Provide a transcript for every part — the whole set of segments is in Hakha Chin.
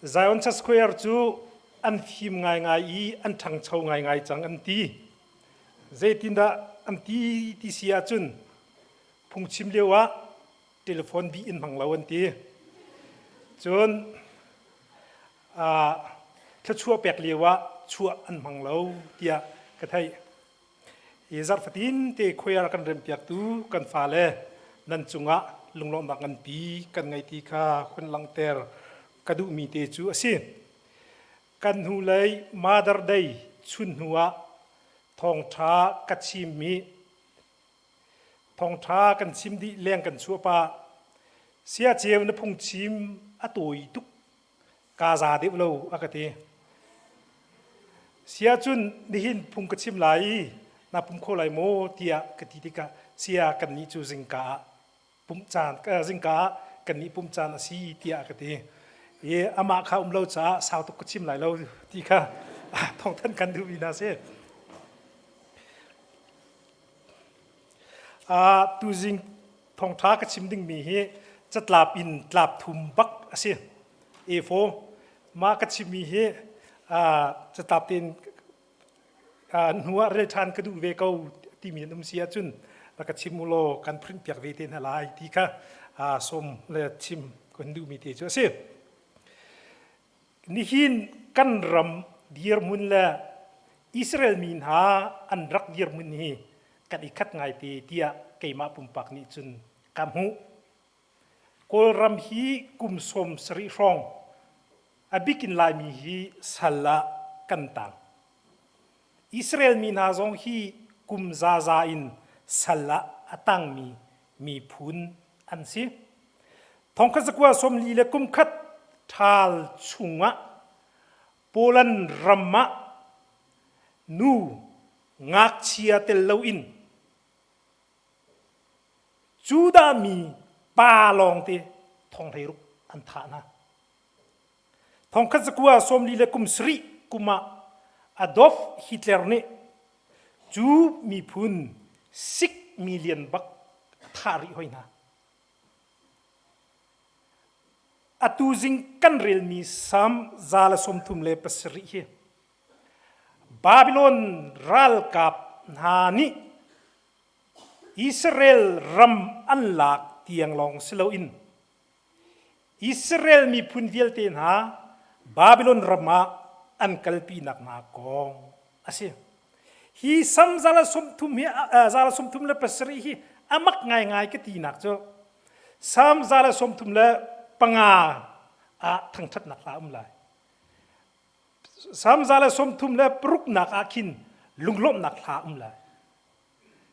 Zion Church Square cu an fim ngaingai i an ṭhangcho ngaingai cang an ti. Zeitindah an ti ti si ahcun phungchim lio ah telephone bih in hmang lo an ti. Cun thluachuah pek lio ah chuah an hmang lo tiah ka theih. Hi zarh fatin te choir kan rempiaktu kan fale nan cungah lunglawmhnak nganpi kan ngei ti kha hun langhter ka duhmi te cu a si. Kan hnulei Mother Day chun hnu ah thawngṭha ka chimmi thawngṭha kan chim dih leng kan chuah pah. Siaceu na phungchim a tawi tuk kaa za deuh lo a ka ti. Sia cun nihin phung ka chim lai i na pum kho lai maw tiah ka ti tikah sia kannih cu zingka ah pumh caan zingka ah kannih pumh caan a si tiah ka ti. I amah kha um lo caah sau tuk ka chim lai lo ti kha thawngthanh kan duhmi hna si. Tuzing thawngṭha ka chim dingmi hi catlap in tlap thum bak a si. A4 mah ka chimmi hi catlap tein hnu ah rel ṭhan ka duh ve ko timi an um si ahcun rak ka chim u law kan print piak ve te hna lai ti kha sawm le chim kan duhmi te cu a si. Nihin kan ram dirhmun le Israel mi hna an rak dirhmun hi kan i khat ngaite tiah keimah pumpak nih cun ka hmuh. Kawlram hi kum 70 hrawng a bikin Laimi hi sal ah kan tang. Israel mi hna zong hi kum zaza in sal ah a tangmi miphun an si. Thongkhat zakua 40 le kum khat ṭhal chungah Poland ram ah nu ngakchia tel loin Judah mi pa lawngte thong 16 an thah hna. Thongkhat zakua 40 le kum sarih kum ah Adolf Hitler nih cu miphun sik million bak a thah rih hoi hna. Atu zing kan relmi Salm 137 hi Babylon ralkap hna nih Israel ram an lak tiang lawng si loin Israel miphun vialte hna Babylon ram ah an kalpinak hna kong a si. Hi Sam zala 30 hi zala 37 hi amak ngaingai ka tinak cu Sam zala 35 ah thangṭhatnak hla um lai. Sam zala 36 nak ah khin lunglawmhnak hla um lai.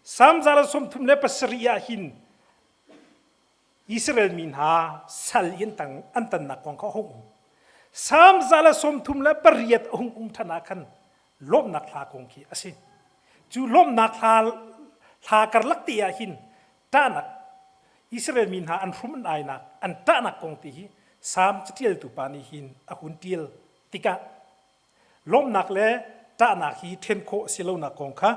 Sam zala 37 ah hin Israel mi hna sal in an tannak kong kha a hung um. Salm 138 a hung um ṭhan ah khan lawmhnak hla kong khi a si. Cu lawmhnak hla, hla karlak te ah hin ṭahnak Israel mi hna an hrum an ainak an ṭahnak kong ti hi Salm caṭialtu pa nih hin a hun ṭial tikah Lawmhnak le ṭahnak hi ṭhen khawh a si lonak kong kha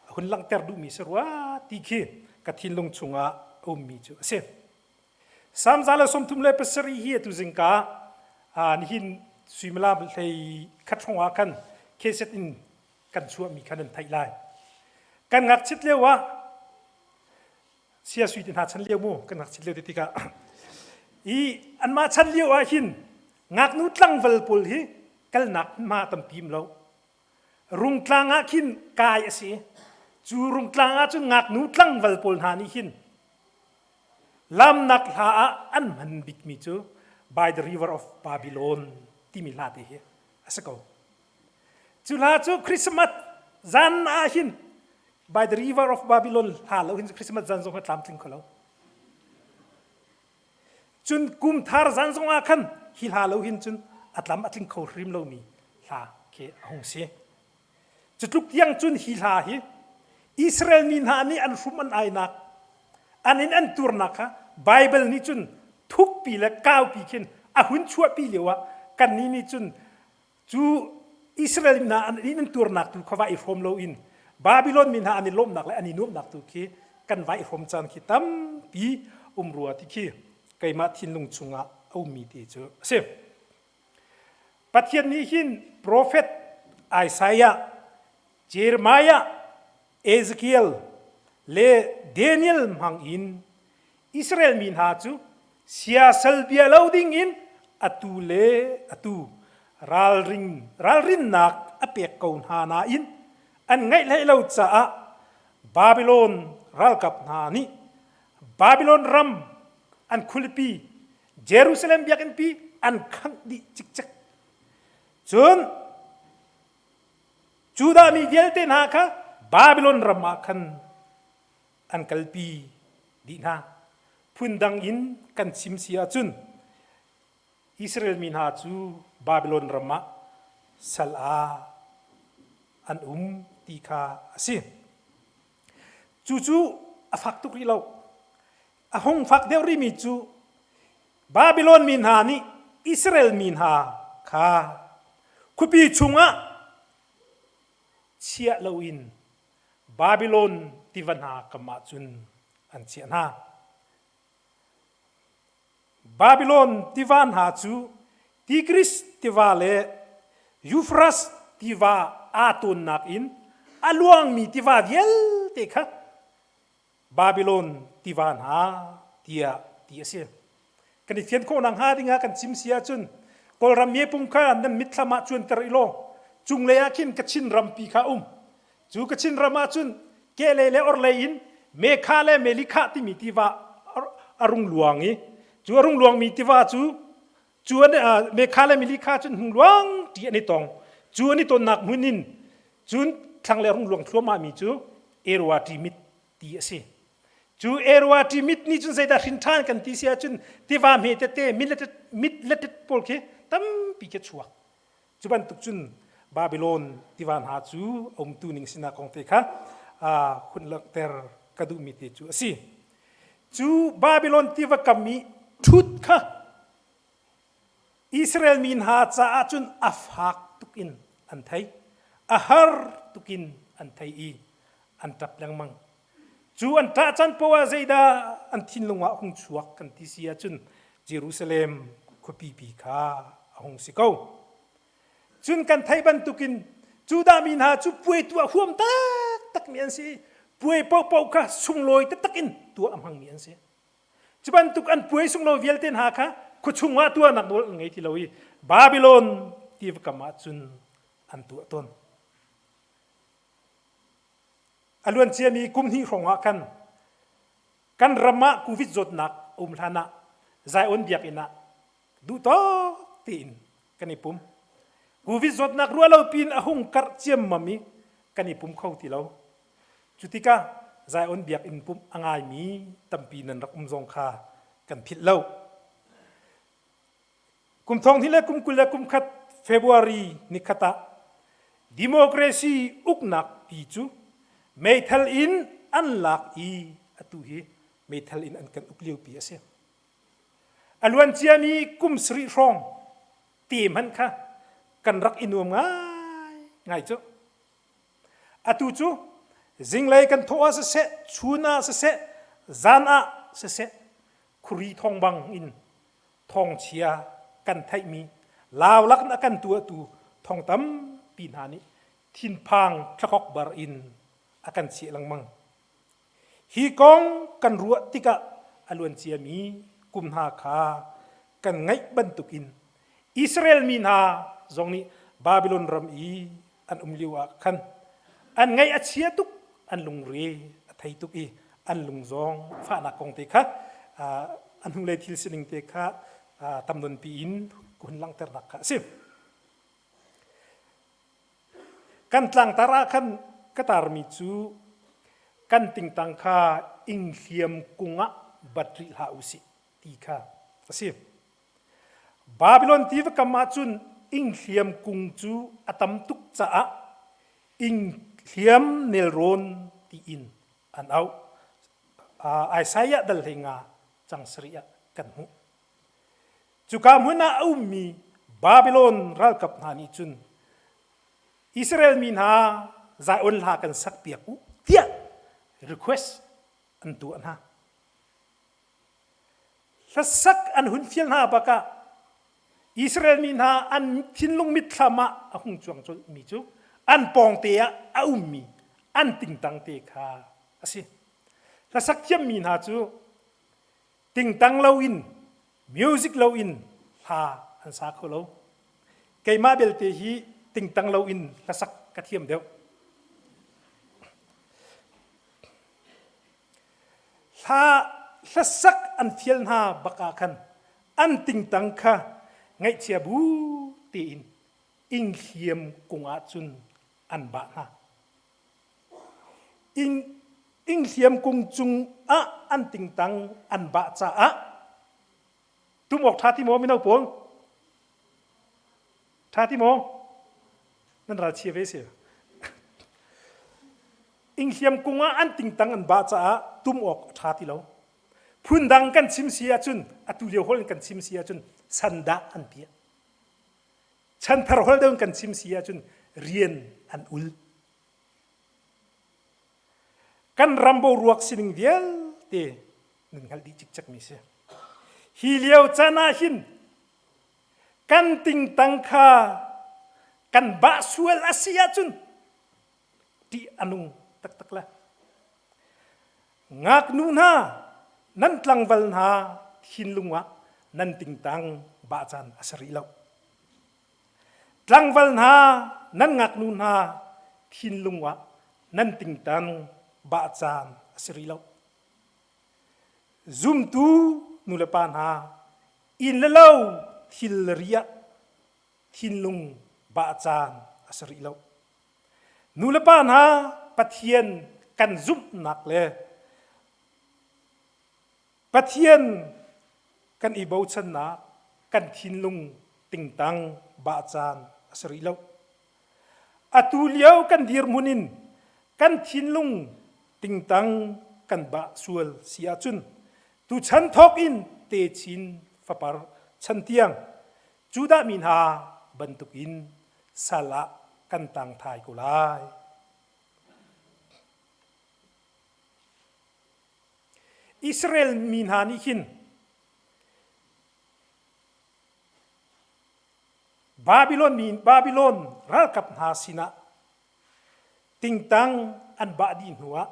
a hun langhter duhmi si rua ti khi ka thinlung chungah a ummi cu a si. Salm 137 hi atu zingka nihin suimilam hlei khat hrawng ah khan kheset in kan chuahmi kha nan theih lai. Kan ngakchit lio ah sia sui ti hna chan lio mu kan ngakchit lio ti tikah i anmah chan lio ah hin ngaknu tlangval pawl hi kalnak hma tampi um lo rungtlang ah khin kai a si cu rungtlang ah cun ngaknu tlangval pawl hna nih hin lamnak hla ah an hman bikmi cu by the river of Babylon timi hla te hi a si ko Cu hla cu Christmas zan ah hin by the river of Babylon hla lo hin Christmas zan zong a tlamtling kho lo. Cun kum thar zan zong ah khan hi hla lo hin cun a tlam a tling kho hrim lomi hla khi a hung si. Cu tluk tiang cun hi hla hi Israel mi hna nih an hrum an ainak an in an turnak kha Bible nih cun thukpi le kaupi khin a hun chuahpi lio ah kannih nih cun Cu Israel mi hna an in an tuarnak tu kha va i hrawm loin Babylon mi hna an i lawmhnak le an i nuamhnak tu khi kan va i hrawm caan khi tampi um rua ti khi keimah thinlung chungah a ummi te cu a si. Pathian nih hin profet Isaiah, Jeremiah, Ezekiel le Daniel hmang in Israel mi hna cu siasal bia lo ding in atu le atu ralring ralrinnak a pek ko hna nain an ngaih hlei lo caah Babylon ralkap hna nih Babylon ram an khualipi Jerusalem biakinnpi an khangh dih cikcek. Cun Judah mi vialte hna kha Babylon ram ah khan an kalpi dih hna. Phundang in kan chim si ahcun Israel mi hna cu Babylon ram ah sal ah an um ti kha a si. Cucu a fak tuk rih lo. A hung fak deuh rihmi cu Babylon mi hna nih Israel mi hna kha khuapi chungah chiah loin Babylon tiva hna kam ah cun an chiah hna. Babylon tiva hna cu Tigris tiva le Euphrates tiva aa tawnnak in a luangmi tiva vialte kha Babylon tiva hna tiah ti a si. Kan i fian khawh nakhnga dingah kan chim si ahcun Kawlram miepung kha nan mitthlam ah cuanter i law cunglei ah khin Kachin rampi kha um. Cu Kachin ram ah cun kehlei le orhlei in Mekha le Melikha timi tiva a rung luang i cu a rung luangmi tiva cu cu an Mekha le Melikha cun hung luang ti an i tong. Cu an i tonnak hmun in cun thlanglei a rung luang thluahmah mi cu Erwa Timit ti a si. Cu Erwa Timit nih cun zeidah hrin ṭhan kan ti si ahcun tiva hme tete mit le tet pawl khi tampi khi a chuak. Cu bantuk cun Babylon tiva hna cu a umtu ning sinak kong te kha hun langhter ka duhmi te cu a si. Cu Babylon tiva kam i ṭhut kha Israel mi hna caah cun a fak tuk in an thei, a har tuk in an thei i an ṭap lengmang. Cu an ṭah caan poah ah zeidah an thinlung ah hung chuak kan ti si ahcun Jerusalem khuapipi kha a hung si ko. Cun kan theih bantukin Judah mi hna cu puai tuah huam taktakmi an si i puai paohpaoh kha sunglawi taktak in tuah a hmangmi an si. Cu bantuk an puai sunglawi vialte hna kha khuachung ah tuahnak nawl an ngei ti lo i Babylon tiva kam ah cun an tuah tawn. A luan ciami kum hnih hrawng ah khan kan ram ah COVID zawtnak a um hlan ah Zion biakinn ah duhtawk tein kan i pum. COVID zawtnak ruah lo piin a hung karh ciammam i kan i pum kho ti lo. Cu tikah Zion biakinn pumh a ngaimi tampi nan rak um zong kha kan philh lo. Kum thong hnih le kum 20 le kum khat February nikhat ah democracy uknak pi cu meithal in an lak i atu hi meithal in an kan uk lio pi a si. A luan ciami kum sarih hrawng te hmanh kha kan rak i nuam ngai ngai cu. Atu cu zinglei kan thawh ah siseh, chun ah siseh, zan ah siseh, khuri thawng bang in thawngchia kan theihmi laulak in a kan tuahtu thong tampi hna nih thinphang thlakok bar in a kan chiah lengmang. Hi kong kan ruah tikah a luan ciami kum hna kha kan ngaih bantukin Israel mi hna zong nih Babylon ram i an um lio ah khan an ngaih a chia tuk an lungre a thei tuk i an lung zong fahnak kong te kha a hnulei thil sining te kha tam nawnpi in hun langhternak kha a si. Kan tlangtar ah khan ka tarmi cu kan tingtang kha inghliam kung ah bat rih hlah u sih ti kha a si. Babylon tiva kam ahcun inghliam kung cu a tam tuk caah inghliam nelrawn tiin an auh. Isaiah dal hlei nga cang sarih ah kan hmuh. Cuka hmun ah a ummi Babylon ralkap hna nih cun Israel mi hna Zion hla kan sakpiak u tiah request an tuah hna. Hlasak an hun fial hna bakah. Israel mi hna an thinlung mitthlam ah a hung cuang colhmi cu an pawngte ah a ummi an tingtang te kha a si. Hlasak thiammi hna cu tingtang loin music loin hla an sa kho lo. Keimah belte hi tingtang loin hlasak ka thiam deuh. Hla hlasak an fial hna bak ah khan an tingtang kha ngaihchia bu tein inghliam kung ah cun an bah hna. Ing, inghliam kung cung ah an tingtang an bah caah tum awk ṭha ti maw mino pawl? Ṭha ti maw? Nan ralchia ve si. Inghliam kung ah an tingtang an bah caah tum awk a ṭha ti lo. Phundang kan chim si ahcun atu lio holh in kan chim si ahcun sandah an piah. Chanthar holh deuh in kan chim si ahcun rian an ul. Kan ram boruak sining vialte nan hngalh dih cikcekmi si. Hi lio caan ah hin kan tingtang kha kan bah sual a si ahcun ṭih a nung taktak le ngaknu hna nan tlangval hna thinlung ah nan tingtang bah caan a si rih lo. Tlangval hna nan ngaknu hna thinlung ah nan tingtang bah caan a si rih lo. Zumtu nulepa hna inn le lo thil le ri ah thinlung bah caan a si rih lo. Nulepa hna Pathian kan zumhnak le Pathian kan i bochannak kan thinlung tingtang bah caan a si rih lo. Atu lio kan dirhmun in kan thinlung tingtang kan bah sual si ahcun tuchan thawk in techin fapar chan tiang Judah mi hna bantukin sal ah kan tang thai ko lai. Israel mi hna nih hin Babylon mi Babylon ralkap hna sinah tingtang an bah dih hnuah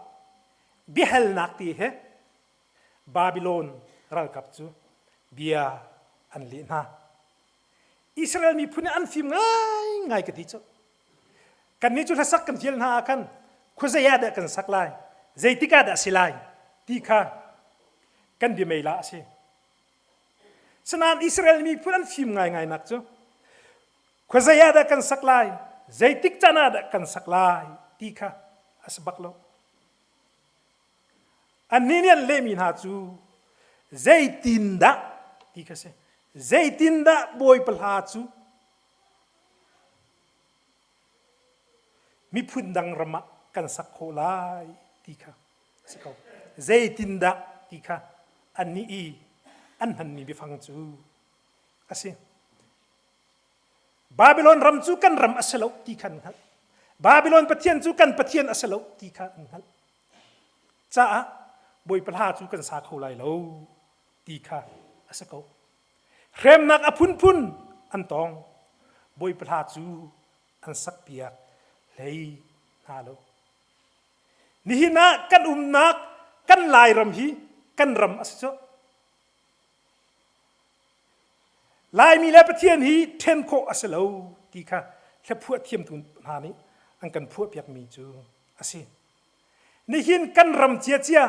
biahalnak te he Babylon ralkap cu bia an leh hna. Israel miphun an fim ngaingai ka ti cu. Kannih cu hlasak kan fial hna ah khan khuazei ah dah kan sak lai, zeitik ah dah si lai ti kha kan biamei la a si. Sinain Israel miphun an fim ngaingai nak cu khuazei ah dah kan sak lai, zeitik caan ah dah kan sak lai ti kha a si bak lo. Annih nih an lehmi hna cu zeitindah ti kha si. Zeitindah Bawipa hla cu miphun dang ram ah kan sak khawh lai ti kha a si ko. Zeitindah ti kha annih i an hmanmi biafang cu a si. Babylon ram cu kan ram a si lo ti kha an hngalh. Babylon pathian cu kan pathian a si lo ti kha an hngalh. Caah Bawipa hla cu kan sa kho lai lo ti kha a si ko. Hremnak a phunphun an tong. Bawipa hla cu an sakpiak hlei hna lo. Nihin ah kan umnak kan Lairam hi kan ram a si cu. Laimi le Pathian hi ṭhen khawh a si lo ti kha hlaphuah thiamtu hna nih an kan phuahpiakmi cu a si. Nihin kan ram ciacia,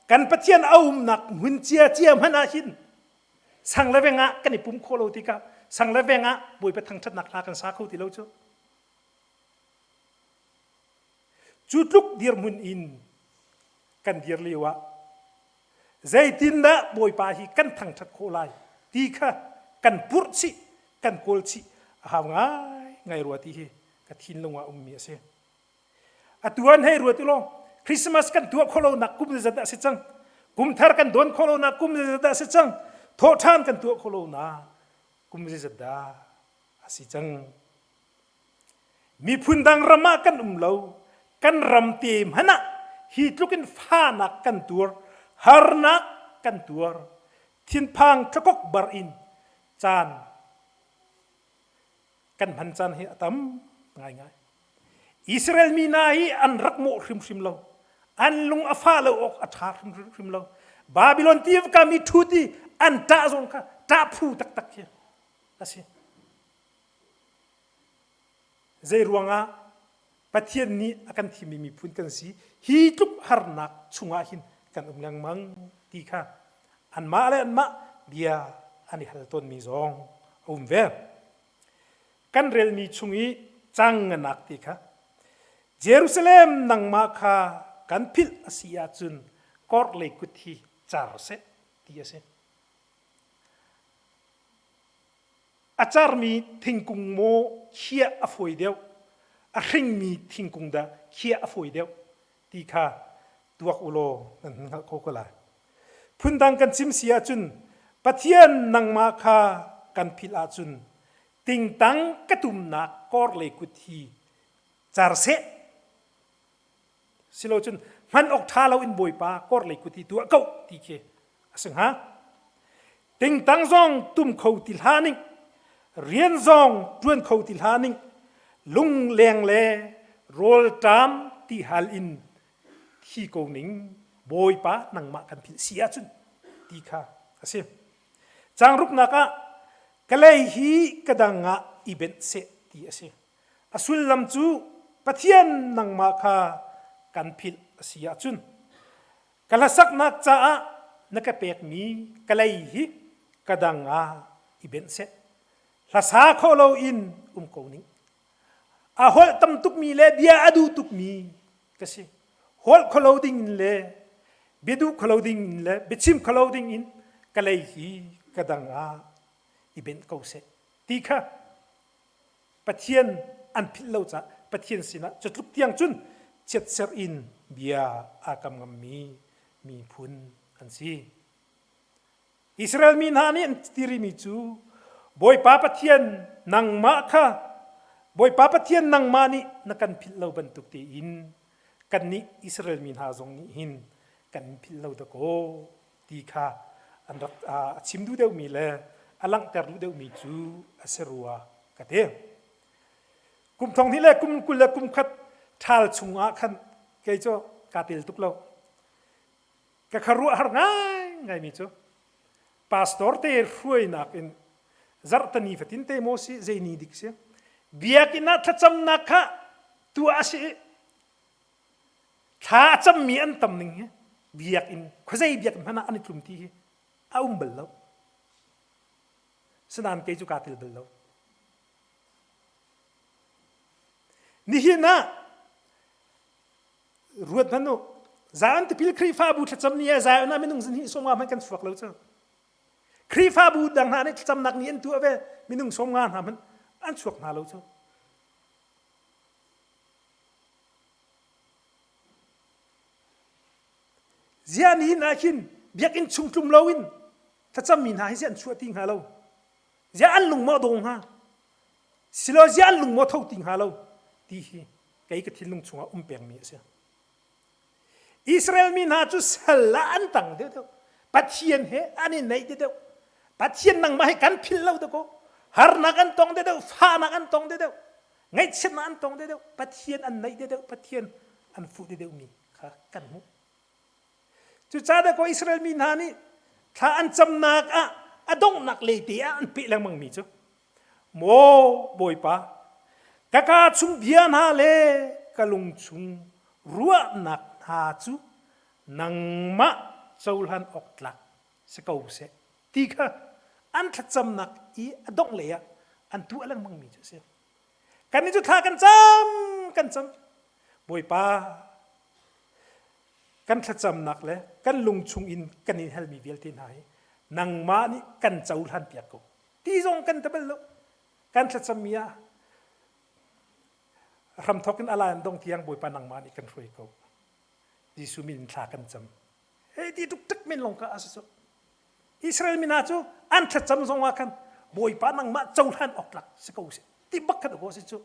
kan Pathian a umnak hmun ciacia hmanh ah hin sang le veng ah kan i pum khawh lo tikah sang le veng ah Bawipa thangṭhatnak hla kan sa kho ti lo cu. Cu tluk dirhmun in kan dir lio ah zeitindah Bawipa hi kan thangṭhat khawh lai ti kha kan purh chih, kan kawl chih a hau ngai ngai rua ti hi ka thinlung ah ummi a si. Atu an hei ruat ulaw Christmas kan tuah khawh lonak kum zeizat dah a si cang? Kum thar kan don khawh lonak kum zeizat dah a si cang? Thawhṭhan kan tuah khawh lonak kum zeizat dah a si cang? Miphun dang ram ah kan um lo. Kan ram te hmanh ah hi tluk in fahnak kan tuar, harnak kan tuar. Thinphang thlakok bar in caan. Kan hman caan hi a tam ngaingai. Israel mi hna hi an rak mawh hrimhrim lo. An lung a fah lo awk a ṭha hrimhrim lo. Babylon tiva mi ṭhut i an ṭah zong kha ṭah phu taktak khi a si. Zei ruangah Pathian nih a kan thimmi miphun kan si hi tluk harnak chungah hin kan um lengmang ti kha anmah le anmah bia an i hal tawnmi zong a um ve. Kan relmi chung i cang nganak ti kha Jerusalem nangmah kha kan philh a si ahcun korhlei kut hi car seh ti a si. A carmi thingkung maw khiah a fawi deuh, a hringmi thingkung dah khiah a fawi deuh ti kha tuak u law nan hun hngalh kho ko lai. Phundang kan chim si ahcun Pathian nangmah kha kan philh ahcun tingtang ka tumnak kor le kut hi car seh Silocun hman awk ṭha loin Bawipa korlei kut i tuah ko ti khi a si hnga. Tingtang zong tum kho ti hlah ning, rian zong ṭuan kho ti hlah ning, lungleng le rawlṭam ti hal in thi ko ning, Bawipa nangmah kan philh si ahcun ti kha a si. Caang ruknak ah ka lei hi ka dang ah i benh seh ti a si. A sullam cu Pathian nangmah kha kan philh a si ahcun ka hlasaknak caah na ka pekmi ka lei hi ka dang ah i benh seh. Hlasa kho loin um ko ning. A holh tam tukmi le bia a duh tukmi ka si. Holh kho lo ding in le bia duh kho lo ding in le biachim kho lo ding in ka lei hi ka dang ah i benh ko seh ti kha Pathian an philh lo caah Pathian sinah cutluk tiang cun chiatserh in bia aa kam ngammi miphun an si. Israel mi hna nih an tirimi cu Bawipa Pathian nangmah kha Bawipa Pathian nangmah nih na kan philh lo bantuk tein kannih Israel mi hna zong nih hin kan philh lo dakaw ti kha an rak a chim duh deuhmi le a langhter duh deuhmi cu a si rua ka ti. Kum thong hnih le kum 20 le kum khat ṭhal chung ah khan kei cu kaa tel tuk lo. Ka kharuah har ngaingaimi cu pastor te hruainak in zarhtani fatin te maw si zei ni dik si biakinn ah thlacamnak kha tuah a si i Thla a cammi an tam ning hi biakinn khuazei biakinn hmanh ah an i tlum ti hi a um bal lo. Sinain kei cu kaa tel bal lo. Nihin ah ruat hmanh u Zion tipil Khrihfabu thlacam ni ah Zion ah minung zan hi sawmnga hmanh kan chuak lo cu. Khrihfabu dang hna nih thlacamnak ni an tuah ve minung sawmnga hna hmanh an chuak hna lo cu. Ziah nihin ah khin biakinn chung tlum loin thlacammi hna hi ziah an chuah ti hnga lo? Ziah an lung maw a dong hnga? Silo ziah an lung maw tho ti hnga lo? Ti hi kei ka thinlung chungah um pengmi a si. Israel mi hna cu sal ah an tang deuhdeuh. Pathian he an i naih deuhdeuh. Pathian nangmah hi kan philh lo dakaw. Harnak an tong deuhdeuh, fahnak an tong deuhdeuh. Ngaihchiatnak an tong deuhdeuh, Pathian an naih deuhdeuh, Pathian an fuh deuhdeuhmi kha kan hmuh. Cucaah dakaw Israel mi hna nih thla an camnak ah a donghnak lei te ah an peh lengmangmi cu Maw Bawipa, ka kaa chung bia hna le ka lung chung ruahnak hna cu nangmah cohlan awk tlak si ko seh ti kha an thlacamnak i a dongh lei ah an tuah lengmangmi cu a si. Kannih cu thla kan cam kan cam. Bawipa, kan thlacamnak le kan lung chung in kan in halmi vialte hna hi nangmah nih kan cohlan piak ko. Ti zong kan ta bal lo. Kan thlacammi ah hramthawk in alai an dong tiang Bawipa nangmah nih kan hruai ko. Jesuh min in thla kan cam. Hei ti tuk tuk men lawng kha a si cu. Israel mi hna cu an thlacam zong ah khan Bawipa nangmah cohlan awk tlak si ko seh ti bak khan a si cu.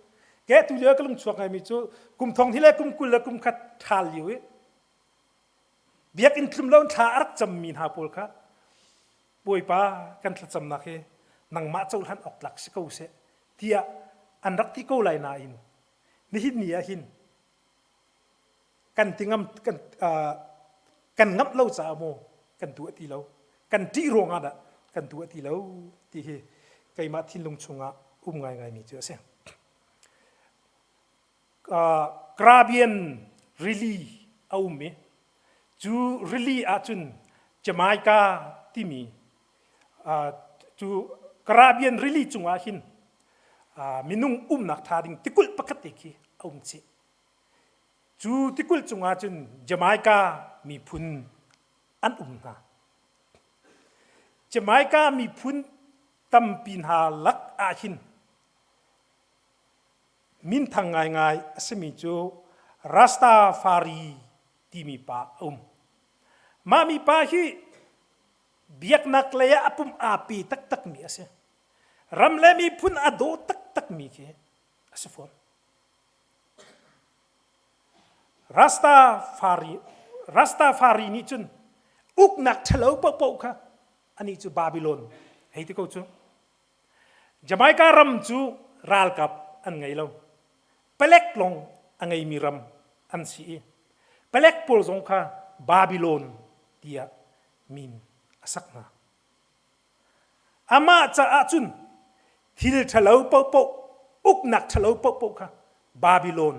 Ke tu lio ka lung chuak ngaimi cu kum thong hi le kum 20 le kum khat ṭhal lio i biakinn tlum lo thla a rak cammi hna pawl kha Bawipa kan thlacamnak hi nangmah cohlan awk tlak si ko seh tiah. An rak ti ko lai nain nihin ni ah hin kan ti ngam kan uh, kan ngamh lo caah maw kan tuah ti lo kan ṭih ruangah dah kan tuah ti lo ti hi keimah thinlung chungah um ngaingaimi cu a si. Uh, Caribbean rili a um i cu rili ahcun Jamaica timi uh, cu Caribbean rili cungah hin uh, minung umnak ṭha ding tikulh pakhat te khi a um chih. Cu tikulh cungah cun Jamaica miphun an um hna. Jamaica miphun tampi hna lak ah hin minthang ngaingai a simi cu Rastafari timi pa a um. Mah mi pa hi biaknak lei ah a pum aa pe taktakmi a si. Ram le miphun a daw taktakmi khi a si fawn. Rastafari, Rastafari nih cun uknak ṭhalo paohpaoh kha anih cu Babylon hei ti ko cu. Jamaica ram cu ralkap an ngei lo. Palek lawng a ngeimi ram an si i palek pawl zong kha Babylon tiah min a sak hna. Amah caah cun thil ṭhalo paohpaoh, uknak ṭhalo paohpaoh kha Babylon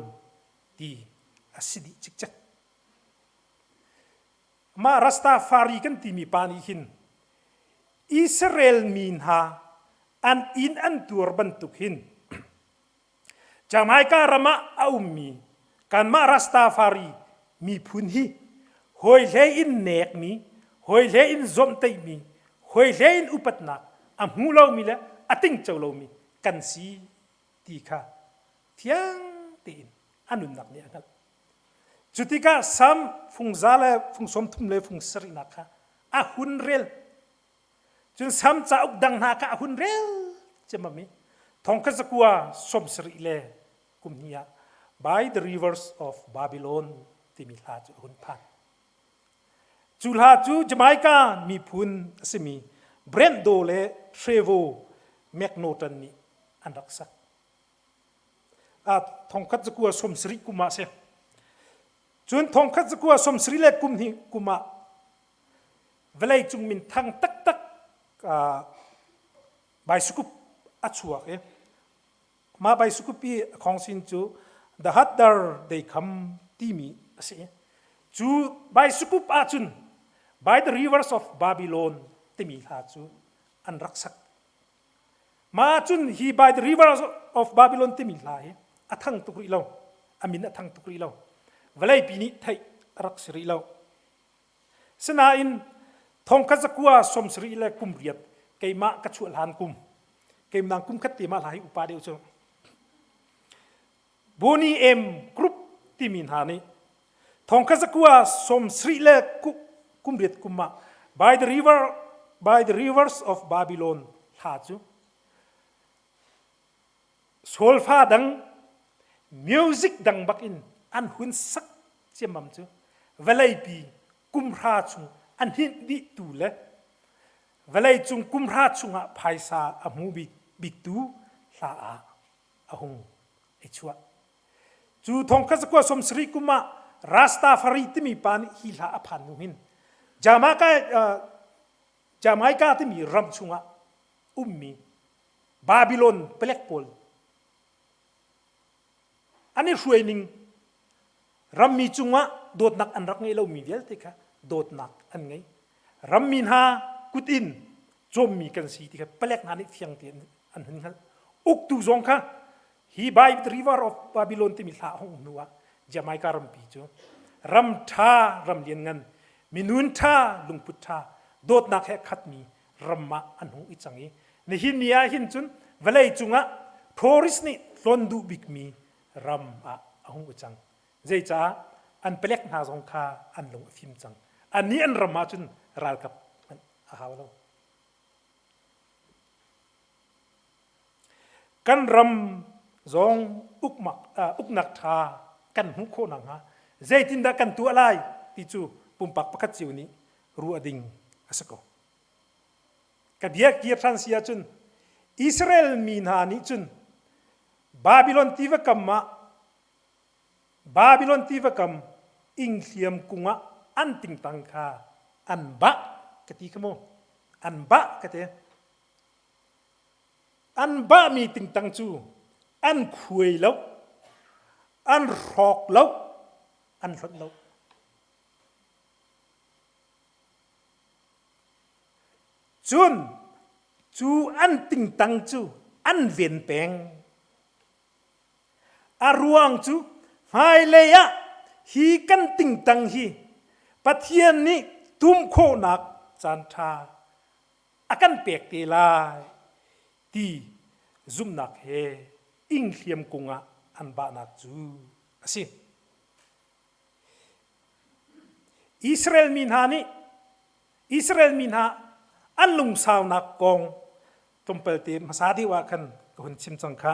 ti a si dih cikcek. Mah Rastafari kan timi pa nih hin Israel mi hna an inn an tuar bantuk hin Jamaica ram ah a ummi kanmah Rastafari miphun hi hawihlei in nekmi, hawihlei in zawmhtaihmi, hawihlei in upatnak a hmu lomi le a tingco lomi kan si ti kha fiang tein a nunnak nih a hngalh. Cu tikah Salm fungza le fung 30 le fung sarihnak kha a hun rel. Cun Salm cauk dang hna kha a hun rel ciammam i thongkhat zakua 70 le kum hnih ah By the Rivers of Babylon timi hla cu a hun phan. Cu hla cu Jamaica miphun a simi Brando le Trevor McNaughton nih an rak sak. A thongkhat zakua 70 kum ah a si. Cun thongkhat zakua 70 le kum hnih kum ah vawleicung minthang taktak baisikup a chuak i mah baisikup i a khawngsin cu The Hatter They Come timi a si. Cu baisikup ahcun By the Rivers of Babylon timi hla cu an rak sak. Mah ahcun hi By the Rivers of Babylon timi hla hi a thang tuk rih lo. A min a thang tuk rih lo. Vawleipi nih theih a rak si rih lo. Sinain thongkhat zakua 70 le kum riat keimah ka chuah hlan kum keimah kum khat te mah hla hi upa deuh cu Bonnie M Group timi hna nih thongkhat zakua 70 le kum riat kum ah by the river by the rivers of Babylon hla cu solfa dang music dang bak in an hun sak ciammam cu vawleipi kumhra chung a hninh dihtu le vawleicung kumhra chungah phaisa a hmu biktu hla ah a hung i chuah. Cu thongkhat zakua 70 kum ah Rastafari timi pa nih hi hla a phan hnu hin Jamaica, uh, Jamaica timi ram chungah ummi Babylon palek pawl an i hruai ning rammi cungah dawtnak an rak ngeih lomi vialte kha dawtnak an ngei rammi hna kut in cawmmi kan si ti kha palek hna nih fiang tein an hun hngalh uktu zong kha hi by the river of Babylon timi hla hong hnu ah Jamaica rampi cu ram ṭha ram lianngan minun ṭha lungput ṭha dawtnak he khatmi ram ah an hung i cang i nihin ni ah hin cun vawlei cungah tourist nih tlawn duh bikmi ram ah a hung i cang. Zeicah an palek hna zong kha an lung a fim cang. Annih an ram ah cun ralkap hmanh a hau lo. Kan ram zong ukmak, uh, uknak ṭha kan hmuh khawh nakhnga zeitindah kan tuah lai ti cu pumpak pakhat cio nih ruah ding a si ko. Ka bia kir ṭhan si ahcun Israel mi hna nih cun Babylon tiva kam ah Babylon tiva kam inghliam kung ah an tingtang kha an bah ka ti kha mu. An bah ka ti. An bahmi tingtang cu an khuai lo, an hrawk lo, an hlonh lo. Cun cu an tingtang cu an ven peng. A ruang cu hmailei ah hi kan tingtang hi Pathian nih tum khawhnak caanṭha a kan pek te lai ti zumhnak he inghliam kung ah an bahnak cu a si. Israel mi hna nih Israel mi hna an lungsaunak kong tlawmpalte hmasa deuh ah khan ka hun chim cang kha.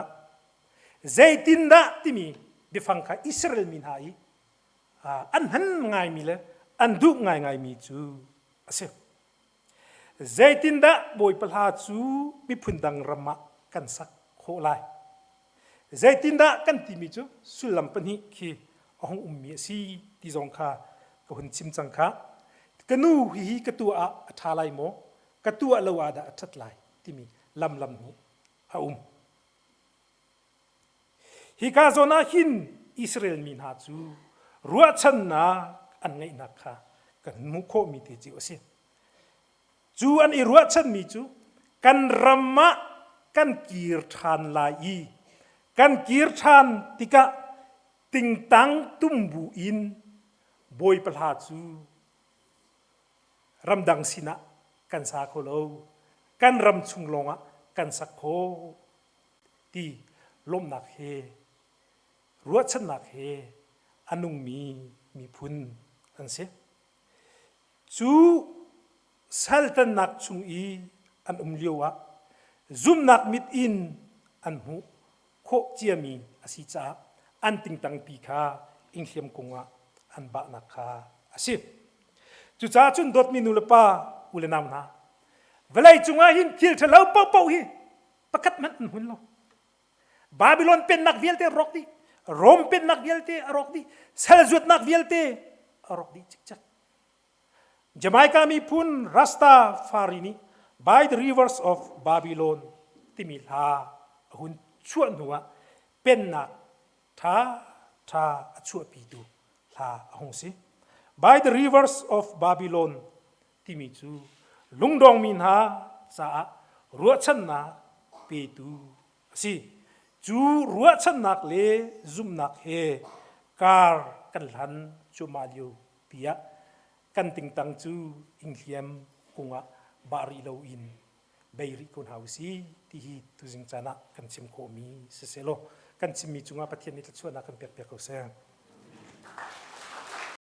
Zeitindah timi biafang kha Israel mi hna i an hman ngaimi le an duh ngaingaimi cu a si. Zeitindah Bawipa hla cu miphun dang ram ah kan sak khawh lai? Zeitindah kan timi cu sullam pahnih khi a hung ummi a si ti zong kha ka hun chim cang kha. Ka nu hihi ka tuah ah a ṭha lai maw? Ka tuah lo ah dah a ṭhat lai timi lam lam hnih a um. Hika zawn ah hin Israel mi hna cu ruahchannak an ngeihnak kha kan hmuh khawhmi te cu a si. Cu an i ruahchanmi cu kan ram ah kan kir ṭhan lai i kan kir ṭhan tikah tingtang tumbu in Bawipa hla cu ramdang sinah kan sa kho lo, kan ram chung lawngah kan sak khawh ti lawmhnak he ruahchannak he a nungmi miphun an si. Cu saltannak chung i an um lio ah zumhnak mit in an hmuh khawh ciami a si caah an tingtangpi kha inghliam kung ah an bahnak kha a si. Cucaah cun dawtmi nu le pa u le nau hna vawlei cungah hin thil ṭhalo paohpaoh hi pakhat hmanh an hmun lo. Babylon pennak vialte a rawk dih. Rom pennak vialte a rawk dih. Sal zuatnak vialte a rawk dih cikcek. Jamaica miphun Rastafari nih By the Rivers of Babylon timi hla a hun chuah hnu ah pennak ṭha ṭha a chuahpitu hla a hung si. By the Rivers of Babylon timi cu lungdongmi hna caah ruahchannak petu a si. Cu ruahchannak le zumhnak he kar kan hlan cuahmah lio tiah kan tingtang cu inghliam kungah bah rih loin bei rih ko hna usih ti hi tuzing caan ah kan chim khawhmi siseh law kan chimmi cungah Pathian nih thluachuahnak kan pek piak ko seh.